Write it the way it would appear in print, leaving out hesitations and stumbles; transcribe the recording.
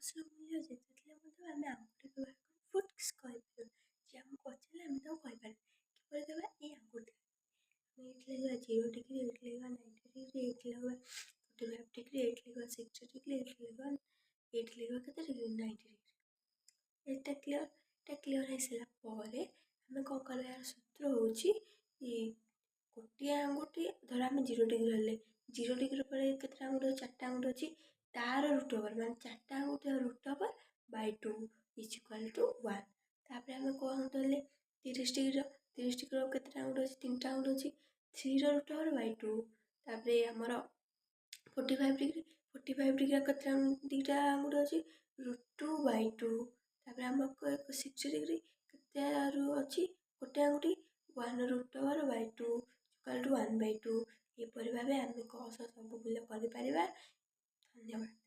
କସ୍ର ମୂଲ୍ୟ ଯେତେ ଥିଲେ ମଧ୍ୟ ଆମେ ଆଙ୍ଗୁଠି ବ୍ୟବହାର କରି ଫୁଟ୍ସ କହିପାରିବା। ଯେ ଆମକୁ ପଚାରିଲେ ଆମେ ତାକୁ କହିପାରିବା। କିପରି କହିବା? ଏଇ ଆଙ୍ଗୁଠି। ଆମେ ଏଇଠି ଲେଖିବା 0 ଡିଗ୍ରୀ, ଏଇଠି ଲେଖିବା 90 ଡିଗ୍ରୀ, ଏଇଠି ଲେଖିବା 45 ଡିଗ୍ରୀ, ଏଇଠି ଲେଖିବା 60 ଡିଗ୍ରୀ, ଏଇଠି ଲେଖିବା କେତେ ଡିଗ୍ରୀ? 90 ଡିଗ୍ରୀ। ଏଇଟା କ୍ଲିଅର୍? ଏଇଟା କ୍ଲିଅର୍ ହେଇସାରିଲା ପରେ ଆମେ କ'ଣ କରିବା? ଏହାର ସୂତ୍ର ହେଉଛି ଗୋଟିଏ ଆଙ୍ଗୁଠି। ଧର ଆମେ 0 ଡିଗ୍ରୀ ହେଲେ, 0 ଡିଗ୍ରୀ ପରେ କେତେଟା ଆଙ୍ଗୁଠି ଅଛି? ଚାରିଟା ଆଙ୍ଗୁଠି ଅଛି। ତାର ରୁଟ୍ ଓଭର୍, ମାନେ ଚାରିଟା ଆଙ୍ଗୁଠି root over by two is equal to 1। ତାପରେ ଆମେ କ'ଣ ଧରିଲେ? 30 ଡିଗ୍ରୀର। 30 ଡିଗ୍ରୀର କେତେଟା ଆଙ୍ଗୁଠି ଅଛି? ତିନିଟା ଆଙ୍ଗୁଠି ଅଛି। ଥ୍ରୀର ରୁଟ୍ ଓଭର୍ ବାଇ ଟୁ। ତାପରେ ଆମର 45 ଡିଗ୍ରୀ। 45 ଡିଗ୍ରୀ କେତେଟା? ଦୁଇଟା ଆଙ୍ଗୁଠି ଅଛି, ରୁଟ୍ ଟୁ ବାଇ ଟୁ। ତାପରେ ଆମର 60 ଡିଗ୍ରୀ କେତେ ଅଛି? ଗୋଟେ ଆଙ୍ଗୁଠି, 1 root over by two equal to 1 by 2। ଏହିପରି ଭାବେ ଆମେ କସ୍ ସବୁ ମୂଲ୍ୟ କରିପାରିବା। ଧନ୍ୟବାଦ।